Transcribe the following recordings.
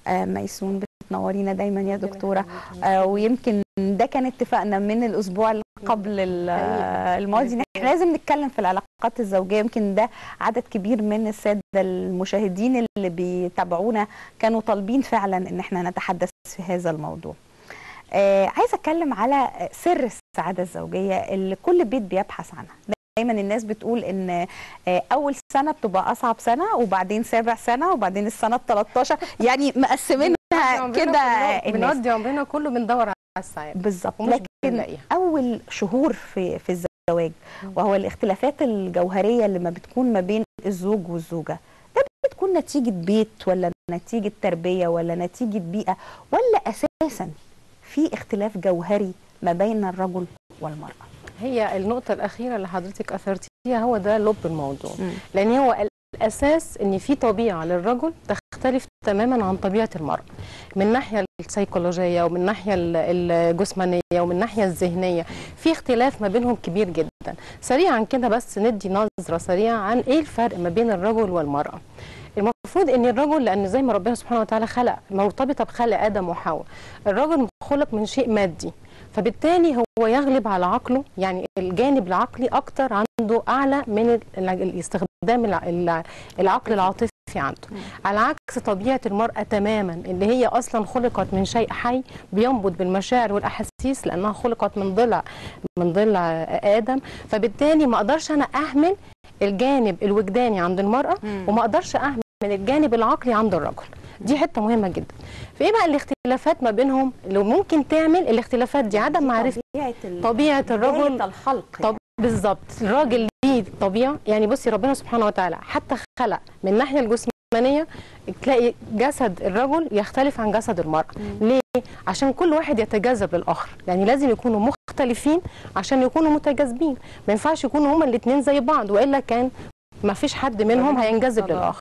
ميسون. بتنورينا دايما يا دكتورة، ويمكن ده كان اتفاقنا من الاسبوع اللي قبل الماضي ان احنا لازم نتكلم في العلاقات الزوجية. يمكن ده عدد كبير من السادة المشاهدين اللي بيتابعونا كانوا طالبين فعلا ان احنا نتحدث في هذا الموضوع. عايزه اتكلم على سر السعادة الزوجية اللي كل بيت بيبحث عنها. دايما الناس بتقول ان اول سنة بتبقى اصعب سنة، وبعدين سابع سنة، وبعدين السنة ال13، يعني مقسمينها كده. بنقضي عمرنا كله بندور على السعادة بالظبط، لكن اول شهور في الزواج وهو الاختلافات الجوهرية اللي ما بتكون ما بين الزوج والزوجة، ده بتكون نتيجة بيت ولا نتيجة تربيه ولا نتيجة بيئة، ولا اساسا في اختلاف جوهري ما بين الرجل والمراة؟ هي النقطة الأخيرة اللي حضرتك أثرتيها هو ده لب الموضوع، لأن هو الأساس إن في طبيعة للرجل تختلف تماما عن طبيعة المرأة من الناحية السيكولوجية ومن الناحية الجسمانية ومن الناحية الذهنية، في اختلاف ما بينهم كبير جدا. سريعا كده بس ندي نظرة سريعة عن إيه الفرق ما بين الرجل والمرأة. المفروض ان الرجل، لان زي ما ربنا سبحانه وتعالى خلق مرتبطة بخلق ادم وحواء، الرجل خلق من شيء مادي، فبالتالي هو يغلب على عقله، يعني الجانب العقلي اكتر عنده، اعلى من الاستخدام العقل العاطفي عنده، على عكس طبيعة المراة تماما اللي هي اصلا خلقت من شيء حي بينبض بالمشاعر والاحاسيس، لانها خلقت من ضلع ادم، فبالتالي ما اقدرش انا اهمل الجانب الوجداني عند المراة وما اقدرش اهمل الجانب العقلي عند الرجل. دي حتة مهمة جدا. فايه بقى الاختلافات ما بينهم اللي ممكن تعمل الاختلافات دي؟ عدم معرفة طبيعة الرجل، الخلق يعني. بالظبط، الراجل ليه طبيعة، يعني بصي ربنا سبحانه وتعالى حتى خلق من الناحية الجسمانية تلاقي جسد الرجل يختلف عن جسد المراة. ليه؟ عشان كل واحد يتجاذب للاخر، يعني لازم يكونوا مختلفين عشان يكونوا متجاذبين، ما ينفعش يكونوا هما الاثنين زي بعض، والا كان ما فيش حد منهم هينجذب للآخر.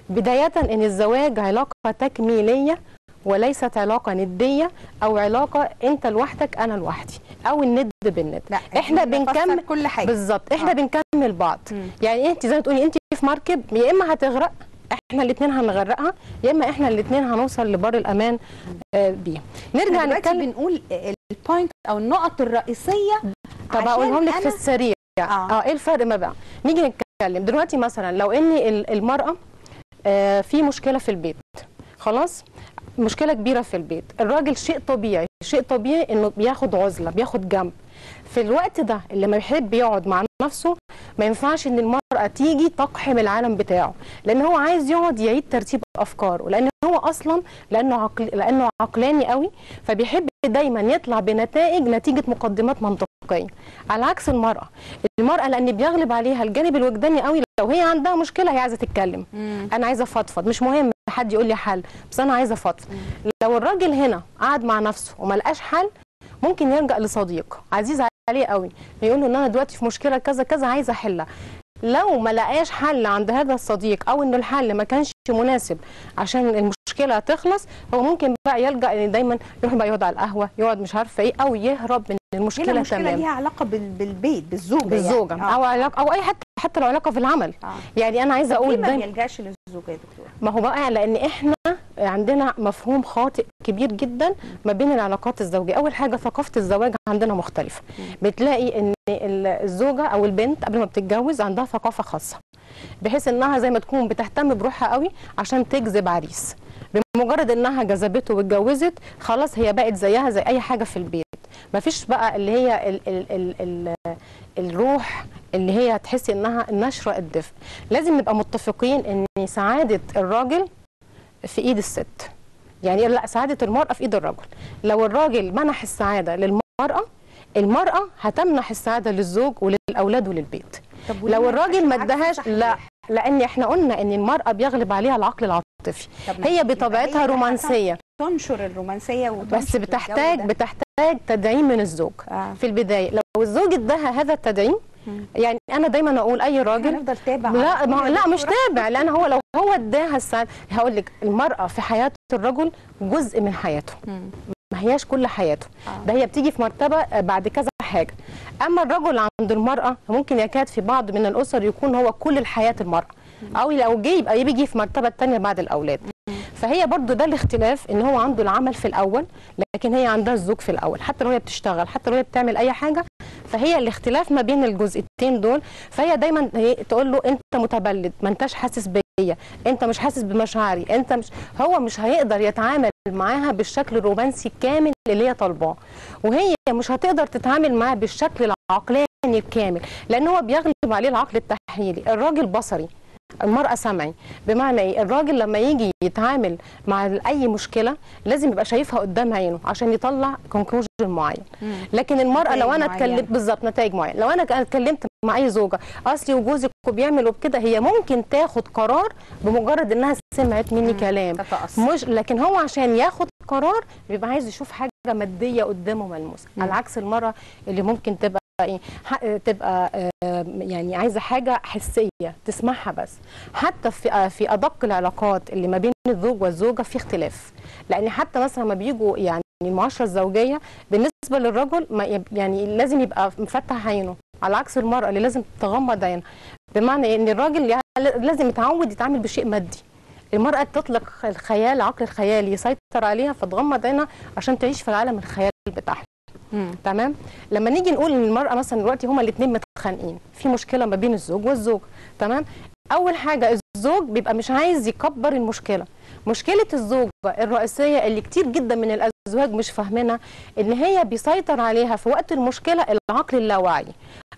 بداية إن الزواج علاقة تكميلية وليست علاقة ندية أو علاقة أنت لوحدك أنا لوحدي أو الند بالند. لا، إحنا بنكمل كل حاجة بالظبط، إحنا بنكمل بعض. يعني أنت زي ما تقولي أنت في مركب، يا إما هتغرق إحنا الاثنين هنغرقها، يا إما إحنا الاثنين هنوصل لبر الأمان بيها. نرجع نتكلم، بنقول ال point أو النقط الرئيسية. طب أقولهم لك في السريع. ايه الفرق ما بقى؟ نيجي نتكلم دلوقتي مثلا لو ان المرأة في مشكلة في البيت، خلاص مشكلة كبيرة في البيت، الراجل شيء طبيعي، شيء طبيعي انه بياخد عزلة، بياخد جنب. في الوقت ده اللي ما بيحب يقعد مع نفسه، ما ينفعش ان المرأة تيجي تقحم العالم بتاعه، لان هو عايز يقعد يعيد ترتيب افكاره، لان هو اصلا لانه عقلاني قوي، فبيحب دايما يطلع بنتائج نتيجة مقدمات منطقية، على عكس المرأة. المرأة لان بيغلب عليها الجانب الوجداني قوي، لو هي عندها مشكلة هي عايزة تتكلم، انا عايزة افضفض، مش مهم حد يقول لي حل، بس انا عايزة افضفض. لو الراجل هنا قعد مع نفسه وما لقاش حل، ممكن يلجأ لصديق عزيز عليه قوي، يقول له ان انا دلوقتي في مشكلة كذا كذا عايزه احلها. لو ما لقاش حل عند هذا الصديق، او انه الحل ما كانش مناسب عشان المشكلة تخلص، هو ممكن بقى يلجأ ان دايما يروح بقى يقعد على القهوة، يقعد مش عارفه ايه، او يهرب من المشكلة. المشكلة ليها علاقة بالبيت، بالزوجه، بالزوجه يعني. او علاقة، او اي حتى لو علاقة في العمل. يعني انا عايزه اقول ما بيلجاش للزوجة يا دكتور؟ ما هو بقى لان احنا عندنا مفهوم خاطئ كبير جدا ما بين العلاقات الزوجية. اول حاجة ثقافة الزواج عندنا مختلفة، بتلاقي ان الزوجة او البنت قبل ما بتتجوز عندها ثقافة خاصة، بحيث انها زي ما تكون بتهتم بروحها قوي عشان تجذب عريس. بمجرد انها جذبته واتجوزت خلاص هي بقت زيها زي اي حاجة في البيت، مفيش بقى اللي هي ال ال ال ال الروح اللي هي تحسي انها نشره الدفء. لازم نبقى متفقين ان سعادة الراجل في ايد الست، يعني لا، سعادة المراة في ايد الرجل. لو الراجل منح السعادة للمراة، المراة هتمنح السعادة للزوج وللاولاد وللبيت. طب لو الراجل ما ادهاش، لا، لان احنا قلنا ان المراة بيغلب عليها العقل العاطفي، هي بطبيعتها رومانسية، تنشر الرومانسية، بس بتحتاج تدعيم من الزوج. في البداية لو الزوج اداها هذا التدعيم، يعني انا دايما اقول اي راجل هنفضل تابع. لا، ما لا مش تابع، لان هو لو هو اداها السعادة، هقول لك المراة في حياة الرجل جزء من حياته، ما هياش كل حياته. ده هي بتيجي في مرتبه بعد كذا حاجة. اما الرجل عند المراة ممكن يكاد في بعض من الاسر يكون هو كل الحياة المراة، او لو جه يبقى بيجي في مرتبه الثانية بعد الاولاد. فهي برضو ده الاختلاف، ان هو عنده العمل في الاول لكن هي عندها الزوج في الاول، حتى لو هي بتشتغل حتى لو هي بتعمل اي حاجة. فهي الاختلاف ما بين الجزئيتين دول. فهي دايما تقول له انت متبلد، ما انتش حاسس بيا، انت مش حاسس بمشاعري، انت مش، هو مش هيقدر يتعامل معاها بالشكل الرومانسي الكامل اللي هي طالباه، وهي مش هتقدر تتعامل معاه بالشكل العقلاني الكامل، لان هو بيغلب عليه العقل التحليلي. الراجل بصري، المرأة سمعي. بمعنى ايه؟ الراجل لما يجي يتعامل مع اي مشكلة لازم يبقى شايفها قدام عينه عشان يطلع conclusion معين. لكن المرأة لو انا اتكلمت بالظبط نتائج معينة، لو انا اتكلمت مع اي زوجة اصلي وجوزك بيعمل وبكده، هي ممكن تاخد قرار بمجرد انها سمعت مني كلام مش، لكن هو عشان ياخد قرار بيبقى عايز يشوف حاجة مادية قدامه ملموسة. على عكس المرأة اللي ممكن تبقى ايه، تبقى يعني عايزه حاجة حسية تسمعها بس. حتى في ادق العلاقات اللي ما بين الزوج والزوجة في اختلاف، لان حتى مثلا ما بيجوا يعني المعاشره الزوجية بالنسبة للرجل ما يعني لازم يبقى مفتح عينه، على عكس المراة اللي لازم تغمض عينها. بمعنى ان الراجل يعني لازم يتعود يتعامل بشيء مادي، المراة تطلق الخيال، العقل الخيالي يسيطر عليها فتغمض عينها عشان تعيش في العالم الخيالي بتاعها. تمام. لما نيجي نقول ان المراة مثلا دلوقتي هما الاثنين متخانقين، في مشكلة ما بين الزوج والزوج، تمام. اول حاجة الزوج بيبقى مش عايز يكبر المشكلة. مشكلة الزوجة الرئيسية اللي كتير جدا من الازواج مش فاهمينها، ان هي بيسيطر عليها في وقت المشكلة العقل اللاواعي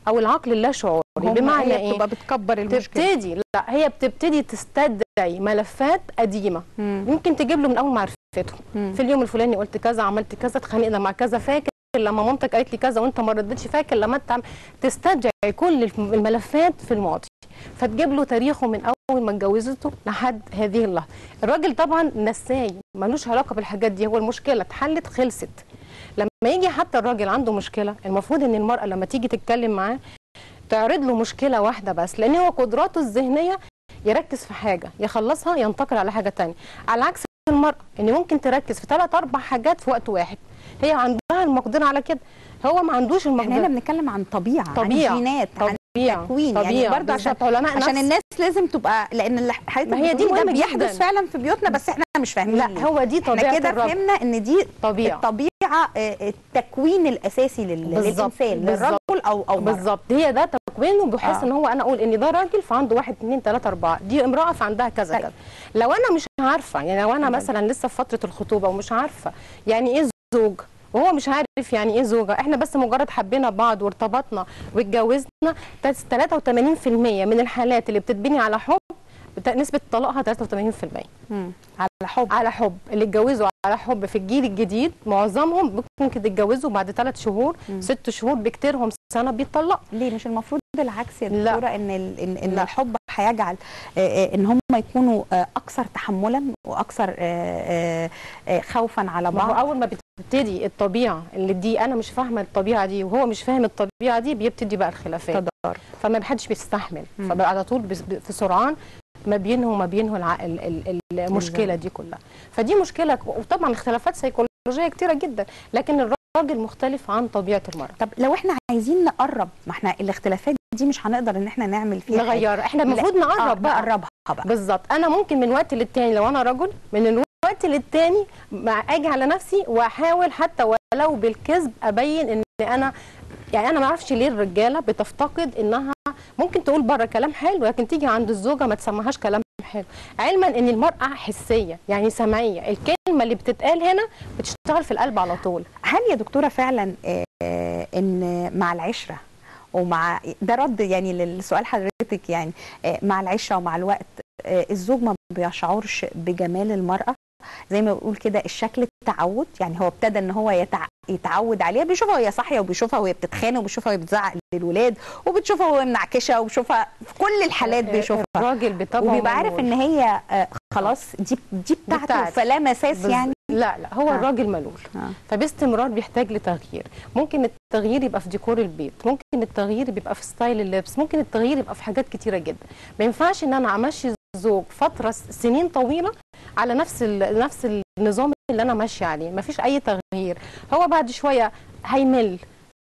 او العقل اللاشعوري. بمعنى ايه؟ بتبقى بتكبر المشكلة، تبتدي لا هي بتبتدي تستدعي ملفات قديمة. ممكن تجيب له من اول ما عرفته، في اليوم الفلاني قلت كذا، عملت كذا، اتخانقنا مع كذا، فاكر لما مامتك قالت لي كذا وانت ما ردتش، فاكر لما انت تسترجع كل الملفات في الماضي، فتجيب له تاريخه من اول ما اتجوزته لحد هذه اللحظة. الراجل طبعا نساي، ملوش علاقة بالحاجات دي، هو المشكلة اتحلت خلصت. لما يجي حتى الراجل عنده مشكلة، المفروض ان المراة لما تيجي تتكلم معاه تعرض له مشكلة واحدة بس، لان هو قدراته الذهنية يركز في حاجة يخلصها ينتقل على حاجة ثانية، على عكس المراة ان ممكن تركز في 3 4 حاجات في وقت واحد. هي عندها المقدرة على كده، هو ما عندوش المقدرة. احنا هنا بنتكلم عن طبيعة، عن جينات، عن تكوين، يعني برضه عشان الناس لازم تبقى، لان اللي حضرتك هي دي ده بيحدث فعلا في بيوتنا بس احنا مش فاهمين. لا هو دي طبيعة احنا كده فهمنا ان دي الطبيعة، التكوين الاساسي للانسان، للرجل او بالظبط. هي ده تكوينه، بحيث ان هو انا اقول ان ده راجل فعنده 1 2 3 4، دي امراة فعندها كذا كذا. لو انا مش عارفه، يعني لو انا مثلا لسه في فترة الخطوبة ومش عارفه يعني ايه زوج، وهو مش عارف يعني ايه زوجه، احنا بس مجرد حبينا بعض وارتبطنا واتجوزنا، 83% من الحالات اللي بتتبني على حب نسبه طلاقها 83%. على حب، على حب. اللي اتجوزوا على حب في الجيل الجديد معظمهم ممكن يتجوزوا بعد 3 شهور، 6 شهور، بكتيرهم سنة بيتطلقوا. ليه؟ مش المفروض العكس يا دكتورة؟ ان ان الحب هيجعل ان هم يكونوا اكثر تحملا واكثر خوفا على بعض. اول ما بتبتدي الطبيعة اللي دي انا مش فاهمه الطبيعة دي وهو مش فاهم الطبيعة دي، بيبتدي بقى الخلافات، فما حدش بيستحمل، فبقى على طول في سرعان ما بينه وما بينه المشكلة دي كلها. فدي مشكلة، وطبعا اختلافات سيكولوجية كتيرة جدا، لكن الراجل مختلف عن طبيعة المراة. طب لو احنا عايزين نقرب، ما احنا الاختلافات دي مش هنقدر ان احنا نعمل فيها نغير، احنا المفروض نقرب بقى، نقربها بقى بالظبط. انا ممكن من وقت للتاني لو انا رجل، من الوقت للتاني اجي على نفسي واحاول حتى ولو بالكذب ابين ان انا، يعني انا ما اعرفش ليه الرجالة بتفتقد انها ممكن تقول بره كلام حلو، لكن تيجي عند الزوجة ما تسمعهاش كلام حلو، علما ان المراة حسية يعني سمعية، الكلمة اللي بتتقال هنا بتشتغل في القلب على طول. هل يا دكتورة فعلا ان مع العشرة ومع ده رد يعني للسؤال حضرتك، يعني مع العشرة ومع الوقت الزوج ما بيشعرش بجمال المراة؟ زي ما بقول كده الشكل التعود، يعني هو ابتدى ان هو يتعود عليها، بيشوفها وهي صاحية وبيشوفها وهي بتتخانق وبيشوفها وهي بتزعق للولاد وبتشوفها وهي منعكشه وبيشوفها في كل الحالات بيشوفها الراجل بطبعه، وبيبقى عارف ان هي خلاص دي بتاعته فلا مساس يعني. لا لا هو الراجل ملول، فباستمرار بيحتاج لتغيير. ممكن التغيير يبقى في ديكور البيت، ممكن التغيير بيبقى في style اللبس، ممكن التغيير يبقى في حاجات كتيرة جدا. ما ينفعش ان انا امشي الزوج فترة سنين طويلة على نفس النظام اللي انا ماشية عليه، مفيش اي تغيير. هو بعد شوية هيمل،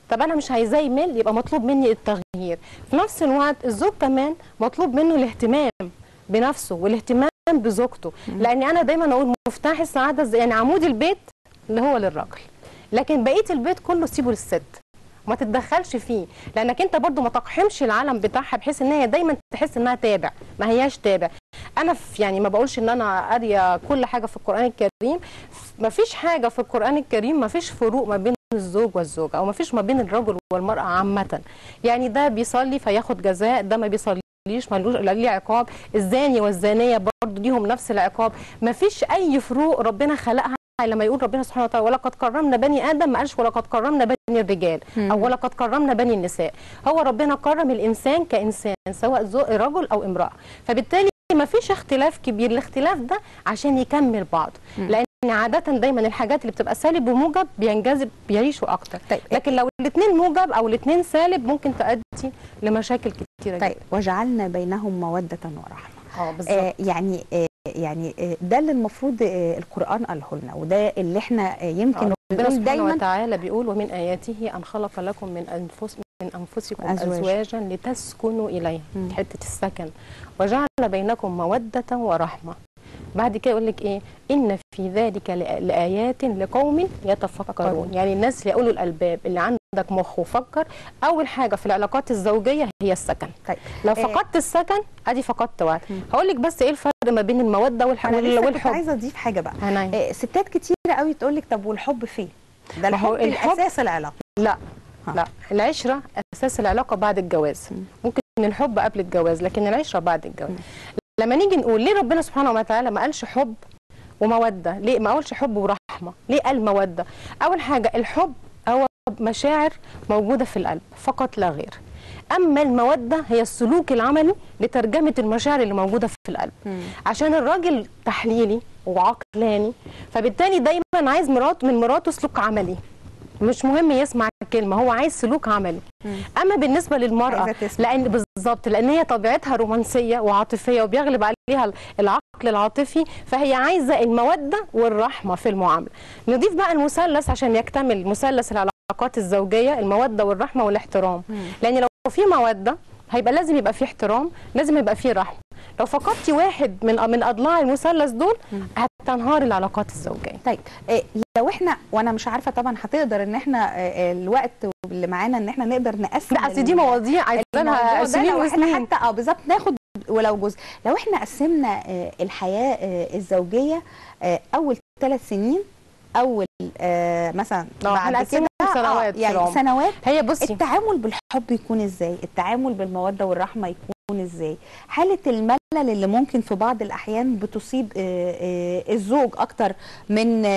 طب انا مش عايزاه يمل، يبقى مطلوب مني التغيير. في نفس الوقت الزوج كمان مطلوب منه الاهتمام بنفسه والاهتمام بزوجته. لان انا دايما اقول مفتاح السعادة يعني عمود البيت اللي هو للراجل، لكن بقية البيت كله سيبه للست، ما تتدخلش فيه، لانك انت برضو ما تقحمش العالم بتاعها بحيث ان هي دايما تحس انها تابع، ما هياش تابع. انا يعني ما بقولش ان انا قارية كل حاجة في القران الكريم، ما فيش حاجة في القران الكريم ما فيش فروق ما بين الزوج والزوجة، او ما فيش ما بين الرجل والمراة عامة. يعني ده بيصلي فياخد جزاء، ده ما بيصليش ملوش ليه عقاب، الزاني والزانية برضو ليهم نفس العقاب، ما فيش اي فروق ربنا خلقها. لما يقول ربنا سبحانه وتعالى ولقد كرمنا بني ادم، ما قالش ولقد كرمنا بني الرجال او ولقد كرمنا بني النساء. هو ربنا كرم الانسان كانسان سواء رجل او امراة، فبالتالي ما فيش اختلاف كبير. الاختلاف ده عشان يكمل بعض، لان عادة دايما الحاجات اللي بتبقى سالب وموجب بينجذب بيعيشوا اكتر. طيب. لكن لو الاثنين موجب او الاثنين سالب ممكن تؤدي لمشاكل كتيرة. طيب جدا. وجعلنا بينهم موده ورحمة. بالظبط. يعني ده اللي المفروض القرآن قاله لنا، وده اللي احنا يمكن ربنا سبحانه وتعالى بيقول ومن آياته أن خلق لكم من أنفسكم أزواجا لتسكنوا إليها، حتة السكن، وجعل بينكم مودة ورحمة. بعد كده يقول لك ايه؟ ان في ذلك لآيات لقوم يتفكرون. يعني الناس اللي يقولوا الألباب، اللي عندك مخ وفكر. اول حاجة في العلاقات الزوجية هي السكن. طيب. لو فقدت السكن ادي فقدت وعد. هقول لك بس ايه الفرق ما بين المودة والحب. انا لسه كنت عايزه اضيف حاجة بقى. ستات كتير قوي تقول لك طب والحب فين؟ ده الحب اساس العلاقة. لا لا، العشرة اساس العلاقة بعد الجواز. ممكن الحب قبل الجواز، لكن العشرة بعد الجواز. لما نيجي نقول ليه ربنا سبحانه وتعالى ما قالش حب ومودة؟ ليه ما قالش حب ورحمة؟ ليه قال موده؟ اول حاجة الحب هو مشاعر موجودة في القلب فقط لا غير. اما المودة هي السلوك العملي لترجمة المشاعر اللي موجودة في القلب. عشان الراجل تحليلي وعقلاني، فبالتالي دايما عايز من مراته سلوك عملي، مش مهم يسمع الكلمة، هو عايز سلوك عملي. اما بالنسبة للمراة لان بالظبط لان هي طبيعتها رومانسية وعاطفيه وبيغلب عليها العقل العاطفي، فهي عايزه المودة والرحمة في المعاملة. نضيف بقى المثلث عشان يكتمل مثلث العلاقات الزوجية، المودة والرحمة والاحترام. لان لو في موده هيبقى لازم يبقى في احترام، لازم يبقى في رحمه. لو فقدتي واحد من اضلاع المثلث دول هتنهار العلاقات الزوجية. طيب لو احنا، وانا مش عارفه طبعا هتقدر ان احنا الوقت اللي معانا ان احنا نقدر نقسم. لا اصل دي مواضيع عايزينها سنين وسنين، حتى بالظبط ناخد ولو جزء. لو احنا قسمنا الحياة الزوجية اول 3 سنين، اول مثلا بعد كده سنوات، يعني سنوات، هي بصي التعامل بالحب يكون ازاي، التعامل بالمودة والرحمة يكون ازاي، حاله الملل اللي ممكن في بعض الاحيان بتصيب الزوج اكتر من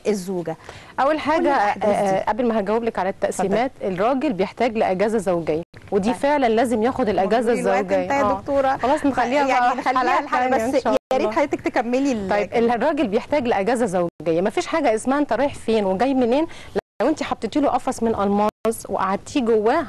الزوجة. اول حاجة قبل ما هجاوب لك على التقسيمات، الراجل بيحتاج لاجازه زوجيه، ودي طيب. فعلا لازم ياخد الاجازة الزوجية. يا دكتورة خلاص نخليها يعني نخليها الحلقة، بس يا ريت حضرتك تكملي. طيب الراجل بيحتاج لاجازه زوجيه، ما فيش حاجة اسمها انت رايح فين وجاي منين. لو انت حطيتي له قفص من الماس وقعدتيه جواه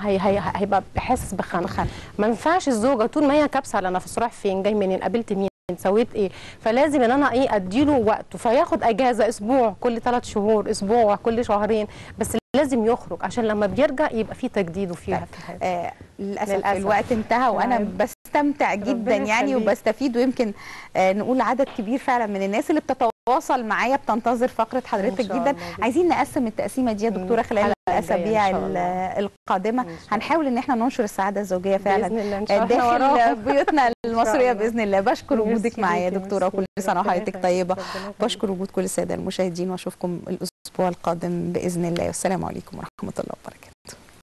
هيبقى حاسس بخنقه. ما ينفعش الزوجة طول ما هي كابسه على نفسها، رايح فين جاي منين قابلت مين سويت ايه، فلازم ان انا ايه اديله وقته، فياخد اجازه اسبوع كل 3 شهور، اسبوع كل شهرين، بس لازم يخرج عشان لما بيرجع يبقى في تجديد وفيها طيب. للاسف الوقت انتهى، وانا بستمتع جدا يعني وبستفيد، ويمكن نقول عدد كبير فعلا من الناس اللي بتتواصل معايا بتنتظر فقره حضرتك جدا. عايزين نقسم التقسيمه دي يا دكتورة خلال الاسابيع القادمة. هنحاول ان احنا ننشر السعادة الزوجية فعلا باذن الله إن شاء الله داخل بيوتنا المصرية باذن الله. بشكر وجودك معايا يا دكتورة، وكل سنة وحضرتك طيبة. بشكر وجود كل السادة المشاهدين، واشوفكم الاسبوع القادم باذن الله، والسلام عليكم ورحمة الله وبركاته.